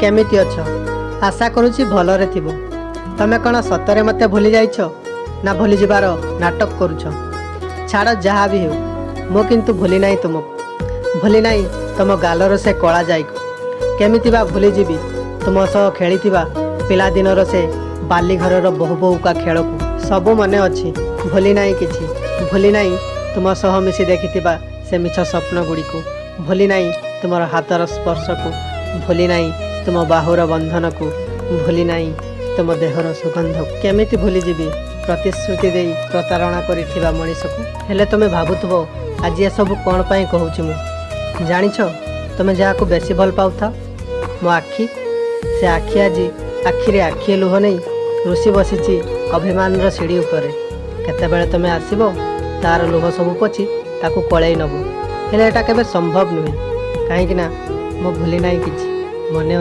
କେମିତି ଅଛ? ଆଶା କରୁଛି ଭଲରେ ଥିବ। ତମେ କ'ଣ ସତରେ ମୋତେ ଭୁଲି ଯାଇଛ ନା ଭୁଲିଯିବାର ନାଟକ କରୁଛ? ଛାଡ଼, ଯାହା ବି ହେଉ, ମୁଁ କିନ୍ତୁ ଭୁଲି ନାହିଁ ତୁମକୁ। ଭୁଲି ନାହିଁ ତୁମ ଗାଲର ସେ କଳା ଯାଇକୁ। କେମିତି ବା ଭୁଲିଯିବି ତୁମ ସହ ଖେଳିଥିବା ପିଲାଦିନର ସେ ବାଲିଘରର ବୋହୁ ବୋହୁକା ଖେଳକୁ? ସବୁ ମନେ ଅଛି, ଭୁଲି ନାହିଁ କିଛି। ଭୁଲି ନାହିଁ ତୁମ ସହ ମିଶି ଦେଖିଥିବା ସେ ମିଛ ସ୍ୱପ୍ନ ଗୁଡ଼ିକୁ। ଭୁଲି ନାହିଁ ତୁମର ହାତର ସ୍ପର୍ଶକୁ। ଭୁଲି ନାହିଁ ତୁମ ବାହୁର ବନ୍ଧନକୁ। ଭୁଲି ନାହିଁ ତୁମ ଦେହର ସୁଗନ୍ଧକୁ। କେମିତି ଭୁଲିଯିବି ପ୍ରତିଶ୍ରୁତି ଦେଇ ପ୍ରତାରଣା କରିଥିବା ମଣିଷକୁ? ହେଲେ ତୁମେ ଭାବୁଥିବ, ଆଜି ଏସବୁ କ'ଣ ପାଇଁ କହୁଛି ମୁଁ। ଜାଣିଛ, ତୁମେ ଯାହାକୁ ବେଶୀ ଭଲ ପାଉଥାଅ, ମୋ ଆଖି, ସେ ଆଖି ଆଜି ଆଖିରେ ଆଖିଏ ଲୁହ ନେଇ ରୁଷି ବସିଛି ଅଭିମାନର ସିଢ଼ି ଉପରେ। କେତେବେଳେ ତୁମେ ଆସିବ, ତାର ଲୁହ ସବୁ ପୋଛି ତାକୁ କୋଳେଇ ନେବ। ହେଲେ ଏଇଟା କେବେ ସମ୍ଭବ ନୁହେଁ, କାହିଁକି ନା ମୁଁ ଭୁଲି ନାହିଁ କିଛି, ମନେ